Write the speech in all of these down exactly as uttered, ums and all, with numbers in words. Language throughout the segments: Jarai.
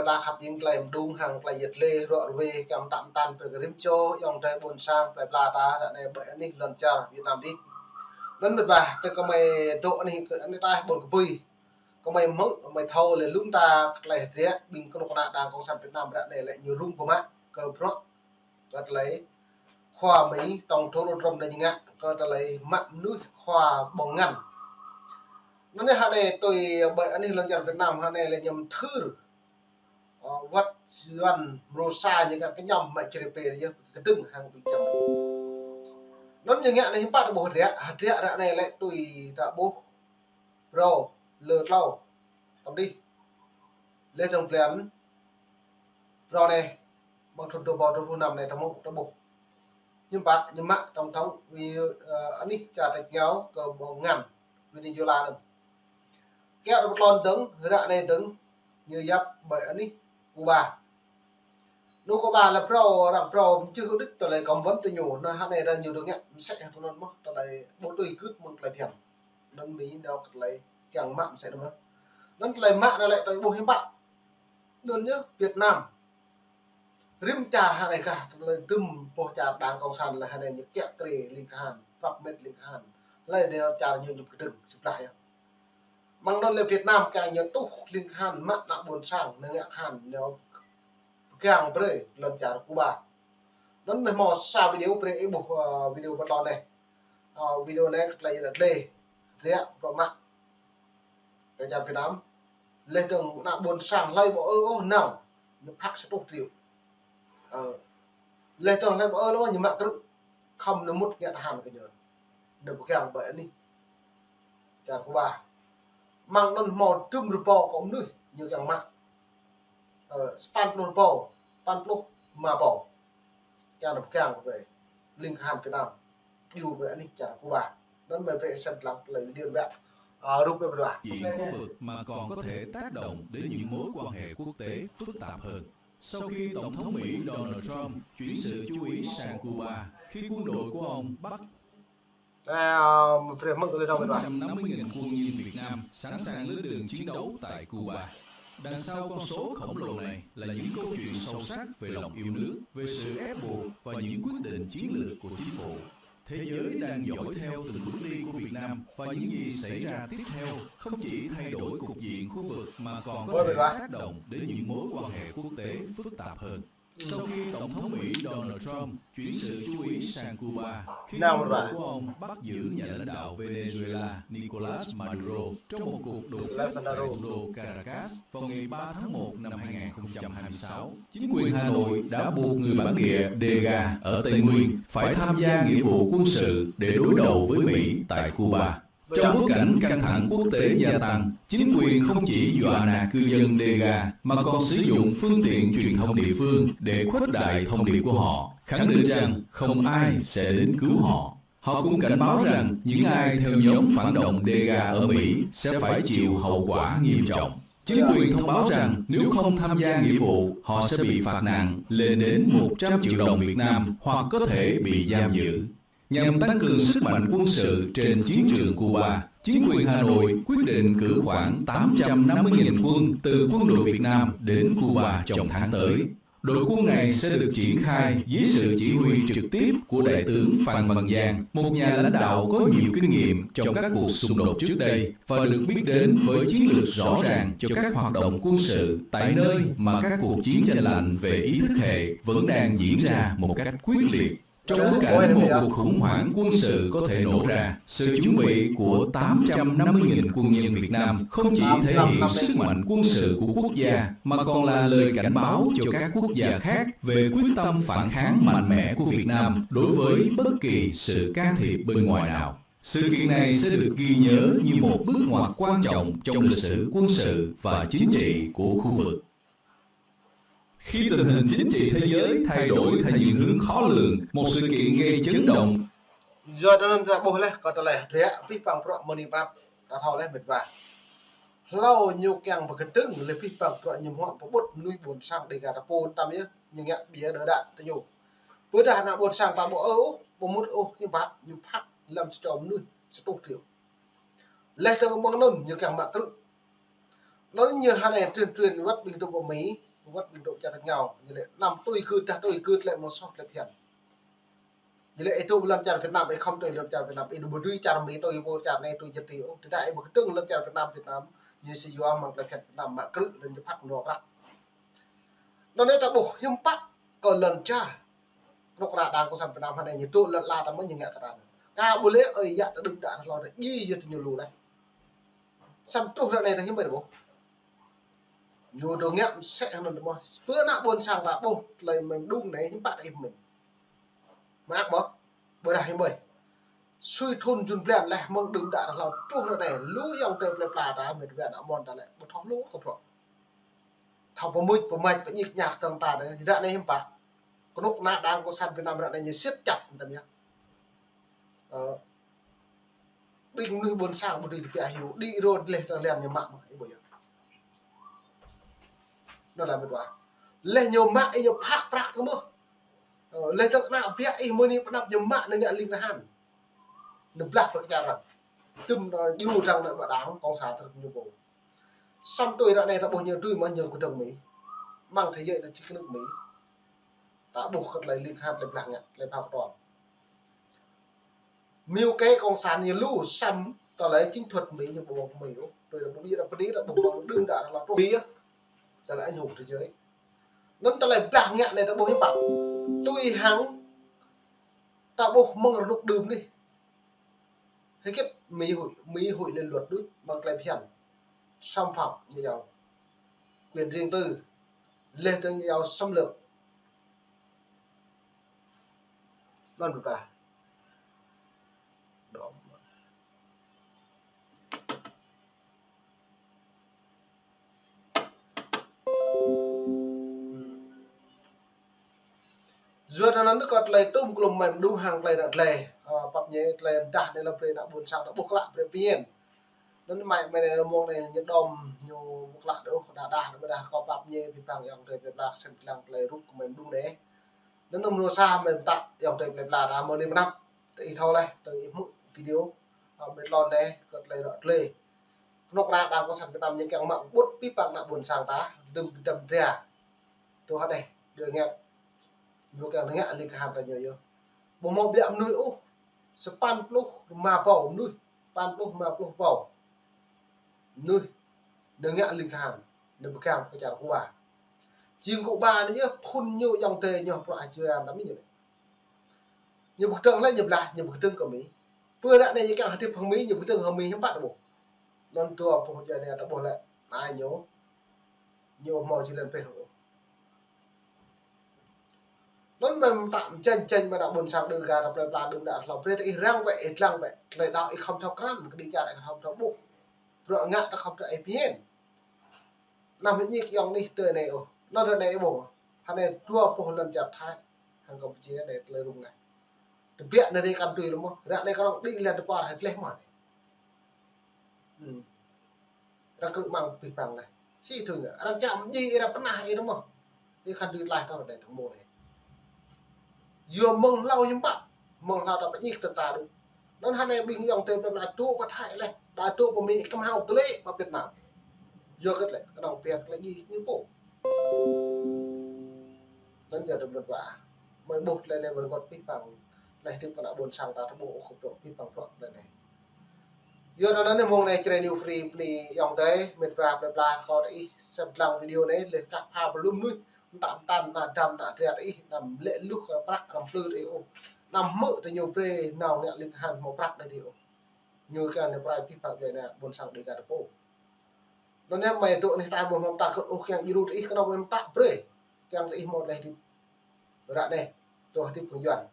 Pla khăp ing tơlơi mơdung hăng tơlơi yet lê, ruă ruê, kiăng mơtam mơtan brơi kơ rĭm čô ayŏng adơi ƀôn sang plơi pla ta ră anai ƀơi anih lŏn čar Việt Nam adih. Anŭn mĕt wa, tơ kơmơi dŏ anih kơ anih taih ƀôn kơbui. Kơmơi hmư̆, kơmơi thâo lĕ lŏm ta tơlơi hơdră ƀing kơnuk kơna Đảng Cộng sản Việt Nam ră anai lĕ ñu rŭng pơmă kơ bruă, kơ tơlơi khua Mi Tổng thống Donald Trump anai ñu ngă kơ tơlơi mă mơnuih khua ƀơ̆ng ngăn. Anŭn anai hă anai tui ƀơi anih lŏn čar Việt Nam hă anai lĕ ñu mơthưr, ơ, wơ̆t Yuan mrô sa ñu kơ kơñăm mă črê pê yơh kơdơ̆ng hăng ƀing čăm. Anŭn ñu ngă anai hiư̆m pă ta ƀuh hơdră, hơdră ră anai lĕ tui ta ƀuh phrâo lơ tlâo. Tăm dih. Lĕ dơ̆ng blan phrâo anai, ƀơ̆ng thŭn dua rơbâo dua pluh năm anai ta ƀuh, ta ƀuh. Hiư̆m pă, ñu mă tổng thống, ơ, anih čar tač rơngiao kơ ƀơ̆ng ngăn, Venezuela anŭn. Kiăng ta pơtlon dơ̆ng, ră anai dơ̆ng, ñu yap ƀơi anih Cuba. Anŭn Cuba lĕ phrâo, arăng phrâo mơčih đĭ tơlơi cấm vận tơ ñu, anŭn hă anai ră ñu dŏ ngă mơsĕ hă tui anŭn mơ̆n, tơlơi ƀu tui gưt mơ̆ng tơlơi phiăn. Anŭn Mi nao kơ tơlơi kiăng mă mơsĕ anŭn mơ̆n. Anŭn tơlơi mă anŭn lĕ tơlơi ƀuh hiư̆m pă. Anŭn yơh Việt Nam. Rĭm čar hă anai kah, tơlơi dŭm boh čar Đảng Cộng sản lĕ hă anai ñu kiăng krê ling kahan, prăp mĕt ling kahan. Hlơi anai čar ñu ñu kơdơ̆ng, sĭt lah yơh. Mơ̆ng anŭn lĕ Việt Nam kiăng ñu tuh ling kahan mă ană ƀôn sang, ană ngă kahan, ñu pơgang brơi lŏn čar Cuba. Anŭn mơ̆ hmâo sa video brơi ih ƀuh, ơ, video pơtlon anai. Ơ, video anai kơ tơlơi yet lê, ră pơmă kơ čar Việt Nam. Lĕ dơ̆ng ană ƀôn sang hlơi ƀu ư ôh nao, ñu phak sa rơtuh triệu. Ơ, lĕ dơ̆ng hlơi ƀu ư lơ ñu mă krư̆, khŏm ñu mŭt ngă tahan kơ ñu. Ñu pơgang ƀơi anih čar Cuba. Mơ̆ng anŭn hmâo dŭm rơbâo kơ mơnuih ñu kiăng mă. Ơ, sapăn pluh rơbâo, sapăn pluh rơma rơbâo. Kiăng ñu pơgang brơi ling kahan Việt Nam. Djru ƀơi anih čar Cuba. Anŭn mơi brơi sem lăng tơlơi video ƀiă. Ơ, rup anai ƀiă. Diện khu vực mà còn có thể tác động đến những mối quan hệ quốc tế phức tạp hơn. Sau khi Tổng thống Mỹ Donald Trump chuyển sự chú ý sang Cuba, khi quân đội của ông bắt Ơ, mơi brơi hmư̆ tơlơi thâo ƀiă ƀiă. Tám trăm năm mươi nghìn quân nhân Việt Nam sẵn sàng lên đường chiến đấu tại Cuba. Đằng sau con số khổng lồ này là những câu chuyện sâu sắc về lòng yêu nước, về sự ép buộc và những quyết định chiến lược của chính phủ. Thế giới đang dõi theo từng bước đi của Việt Nam và những gì xảy ra tiếp theo không chỉ thay đổi cục diện khu vực mà còn có thể tác động đến những mối quan hệ quốc tế phức tạp hơn. Sau khi Tổng thống Mỹ Donald Trump chuyển sự chú ý sang Cuba khi quân đội của ông bắt giữ nhà lãnh đạo Venezuela Nicolas Maduro trong một cuộc đột kích tại thủ đô Caracas vào ngày ba tháng một năm hai ngàn không trăm hai mươi sáu, chính quyền Hà Nội đã buộc người bản địa Đêga ở Tây Nguyên phải tham gia nghĩa vụ quân sự để đối đầu với Mỹ tại Cuba. Trong bối cảnh căng thẳng quốc tế gia tăng, chính quyền không chỉ dọa nạt cư dân Đêga mà còn sử dụng phương tiện truyền thông địa phương để khuếch đại thông điệp của họ, khẳng định rằng không ai sẽ đến cứu họ. Họ cũng cảnh báo rằng những ai theo nhóm phản động Đêga ở Mỹ sẽ phải chịu hậu quả nghiêm trọng. Chính quyền thông báo rằng nếu không tham gia nghĩa vụ, họ sẽ bị phạt nặng, lên đến một trăm triệu đồng Việt Nam hoặc có thể bị giam giữ. Nhằm tăng cường sức mạnh quân sự trên chiến trường Cuba, chính quyền Hà Nội quyết định cử khoảng tám trăm năm mươi nghìn quân từ quân đội Việt Nam đến Cuba trong tháng tới. Đội quân này sẽ được triển khai dưới sự chỉ huy trực tiếp của Đại tướng Phan Văn Giang, một nhà lãnh đạo có nhiều kinh nghiệm trong các cuộc xung đột trước đây và được biết đến với chiến lược rõ ràng cho các hoạt động quân sự tại nơi mà các cuộc chiến tranh lạnh về ý thức hệ vẫn đang diễn ra một cách quyết liệt. Trong bối cảnh một cuộc khủng hoảng quân sự có thể nổ ra, sự chuẩn bị của tám trăm năm mươi nghìn quân nhân Việt Nam không chỉ thể hiện sức mạnh quân sự của quốc gia mà còn là lời cảnh báo cho các quốc gia khác về quyết tâm phản kháng mạnh mẽ của Việt Nam đối với bất kỳ sự can thiệp bên ngoài nào. Sự kiện này sẽ được ghi nhớ như một bước ngoặt quan trọng trong lịch sử quân sự và chính trị của khu vực. Khi tình hình chính trị thế giới thay đổi theo những hướng khó lường, một sự kiện gây chấn động. Yua anŭn ta ƀuh laih kơ tơlơi hơdră, abih bang bruă mơ̆ng anai pơrăp, ta thâo laih mĕt wa. Hlâo ñu kiăng pơkơdơ̆ng lĕ abih bang bruă ñu mơ̆ pơƀut mơnuih ƀôn sang Đêga ta pô tăm yơh, ñu ngă ƀiă đơ đă tơ ñu. Pơdah ană ƀôn sang ta ƀu ư ôh, ƀu mŭt ôh, ñu pă, ñu phak lăm sa čô mơnuih sa rơtuh triệu. Laih dơ̆ng ƀơ̆ng anŭn ñu kiăng mă krư̆. Anŭn ñu hă anai truyền truyền wơ̆t ƀing tơpă Mi, Wơ̆t ƀing dŏ čar ngao, ñu lĕ năm tui gưt, dah tui gưt lĕ mơ̆ soh tơlơi phiăn. Ñu lĕ ih dŏ lŏn čar Việt Nam, ih khŏm tui lŏn čar Việt Nam, ih ƀu dưi čar Mi tui, ƀu čar anai tui čar adih ôh. Tơdah ih ƀu kơdơ̆ng lŏn čar Việt Nam, Việt Nam, ñu sĭ yua mơ̆ng tơlơi phiăn Việt Nam mă krư̆ lŏn čơpăt nua prăk. Anŭn anai ta ƀuh hiư̆m pă kơ lŏn čar. Kơnuk kơna Đảng Cộng sản Việt Nam hơnai ñu dŏ lŏn ala ta mơ̆ ñu ngă kơ ta. Ka ƀu lĕ ơi yă ta đưm đă hlâo ta djai yua ta ñu lu laih. Samơ̆ truh ră anai ta hiư̆m ƀơi ta ƀuh. Ñu dŏ ngă mơsĕ hăng anŭn mơ̆n. Pơ ană ƀôn sang ta ƀuh tơlơi mơ̆ng đung anai hiư̆m pă ta ih mĭn. Mơak ƀơh, ƀơdah hiư̆m ƀơi. Sui thun jun blan laih mơ̆ng đưm đă hlâo truh ră anai, lu ayŏng adơi plơi pla ta, mĕt wa ană mơ̆n ta lĕ, ƀu thâo lu kơ prŏ. Thâo pơmŭč, pơmač, pơñik ñak tơ̆ng ta đơi, ră anai hiư̆m pă. Kơnuk kơna Đảng Cộng sản Việt Nam ră anai ñu siết chặt, ta ƀiă. Ơ, ƀing mơnuih ƀôn sang ƀu dưi tơbiă hyu, đĭ rô dleh tơ lian ñu mă mơ̆, ih ƀuh yơh. Anŭn lĕ mĕt wa. Leh ñu mă, ih ñu phak prăk tơ mơ̆. Ơ, leh tơ ană biă ih mơ̆ anai pơnăp ñu mă anai ngă ling kơhan. Anai blah pơkơčar arăng. Tơm anai djru arăng anai ƀă Đảng Cộng sản tơ ñu ƀu. Samơ̆ tui ră anai ta ƀuh ñu tui mơ̆ ñu kơdơ̆ng Mi. Mơ̆ng thế giới ta čih kơ nước Mi. Ta ƀuh kơ tơlơi ling kơhan, tơlơi blah ngă, tơlơi phao kơtuang. Mưu kế Cộng sản ñu lu samơ̆ tơlơi chiến thuật Mi ñu ƀu ƀơ̆ng Mi ôh. Tui ta ƀuh ƀiă ta pơni ta ƀuh mơ̆ng đưm đă hlâo truh Mi yơh. Tơlơi anh hùng thế giới. Anŭn tơlơi blah ngă anai ta ƀuh hiư̆m pă. Tui hăng ta ƀuh mơ̆ng rơnŭk đưm anai. Hơget Mi huĭ, Mi huĭ lĕ luật đôč, mơ̆ng tơlơi phiăn. Xâm phạm ñu yua quyền riêng tư, leh tơ ñu yua xâm lược. Anŭn ƀu ta. Đom. Yua anŭn kơ tơlơi tŭm klum mơ̆ng đung hăng tơlơi ră glai. Ơ, pap ñe tơlơi dah anai lĕ brơi ană ƀôn sang ta ƀuh klă brơi pơmĭn. Anŭn mơ̆ng anai mơ̆ng anai ñu đom ñu ƀuh klă đôč, dah dah dah dah kơ pap ñe pơpăng ayŏng adơi plơi pla sem lăng tơlơi rŭk mơ̆ng đung anai. Anŭn mơnuih sa mơ̆n ta ayŏng adơi plơi pla ta mơ̆ anai pơnăp. Tơ ih thâo laih, tơ ih hmư̆ video. Ơ, ƀơi tơlơi anai kơ tơlơi ră glai. Kơnuk kơna Đảng Cộng sản Việt Nam ñu kiăng mă ƀut pơpăng ană ƀôn sang ta, đưm đăm dra. Tui hơdeh, djơ̆ ngă. Ñu kiăng ngă ling kơhan ta ñu yơh. Ƀu hmâo biă mơnuih ôh. Sapăn pluh rơma rơbâo mơnuih. Sapăn pluh rơma pluh rơbâo mơnuih. Ñu ngă ling kơhan. Ñu pơgang pơčar Cuba. Jing Cuba anai yơh phun ñu ayŏng adơi ñu prăk Asia ta Mi ñu lĕ. Ñu ƀu kơdơ̆ng lĕ ñu blah, ñu ƀu kơdơ̆ng kơ Mi. Pơ ră anai ñu kiăng hơdip hăng Mi, ñu ƀu kơdơ̆ng hăng Mi hiư̆m pă ta ƀuh. Anŭn dua boh jai anai ta ƀuh lĕ, anai ñu, ñu hmâo či lĕ pĕ ôh. Anŭn mơ̆n ta mơčanh čanh mơ̆n ană ƀôn sang Đêga ta plơi pla đưm đă hlâo brơi ta ih răng wĕ, ih lăng wĕ. Tơlơi đaŏ ih khŏm thâo krăn, kơđi čar ih khŏm thâo ƀuh. Bruă ngă ta khŏm thâo ih pơmĭn. Anăm hơñi kơ ayŏng anih tơ anai ôh. Anŭn ră anai ih ƀuh. Hơnai dua boh lŏn čar Thái hăng Campuchia anai tơlơi rŭng laih. Tơbiă anai rơi kăn tui lĕ mơ̆. Ră anai kơnơ̆ng đĭ lĕ tơpar hơget lĕ mơ̆ anai. Hmm. Arăng krư̆ mơ̆ng pơpăng laih. Sĭ tui ngă. Arăng čăm ji ih arăng pơnah ih lĕ mơ̆. Ih kăn tui tlaih tơl anai tơmô anai. Yua mơ̆ng hlâo hiư̆m pă. Mơ̆ng hlâo ta pơñik tơ ta đôč. Anŭn hơnai ƀing ayŏng adơi plơi pla dŏ pơ Thái laih. Đa dŏ pơ Mi kơmhao tơlơi pơ Việt Nam. Yua hơget lĕ, kơnơ̆ng pơhiăp tơlơi djai ñu pô. Anŭn yơh tơ mĕt wa. Mơi ƀuh tơlơi anai wơr ngot pơpăng. Laih tơpă ană ƀôn sang ta tơƀuh ôh kơ prŏ pơpăng prŏ tơlơi anai. Yua anŭn anai mơ̆ng anai Jrai New Free bơni ayŏng adơi, mĕt wa plơi pla kơ tơ ih sem lăng video anai, laih kah pha pơlŭm mơnuih, mơtam mơtam ană dăm ană triat ih, anăm lĕ luh kơ prăk, anăm plư tơ ih ôh. Anăm hmư̆ tơ ñu brơi nao ngă ling kơhan hmâo prăk anai tơ ih ôh. Ñu kiăng anai pơrai pơpăng djai ană ƀôn sang Đêga ta pô. Anŭn anai mơi dŏ anih ta ƀu hmâo mơta kơ ôh kiăng djru tơ ih kơnơ̆ng mơi mơta brơi. Kiăng tơ ih hmâo tơlơi hơdip. Ră anai, tơ hơdip phung Yuan.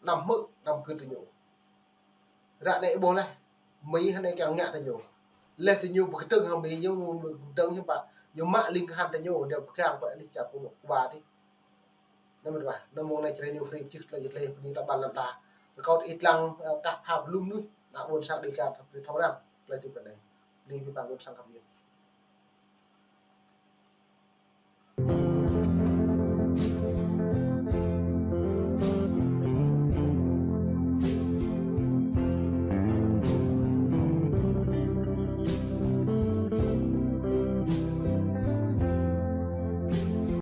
Anăm hmư̆, anăm gưt tơ ñu. Ră anai ih ƀuh laih, Mi hơnai kiăng ngă tơ ñu. Laih tơ ñu ƀu kơdơ̆ng hăng Mi ñu, ƀu kơdơ̆ng hiư̆m pă, ñu mă ling kơhan tơ ñu, ñu pơgang pơ anih čar Cuba adih. Anŭn mơ̆n wa, anŭn mơ̆ng anai Jrai New Free pơčih tơlơi jơt lĕ bơni ta ƀăn lăn đa. Rơkâo tơ ih lăng, ơ, kah pha pơlŭm mơnuih, ană ƀôn sang Đêga ta brơi thâo răng, tơlơi hơdip ră anai. Bơni pơpăng ƀôn sang khăp yơh.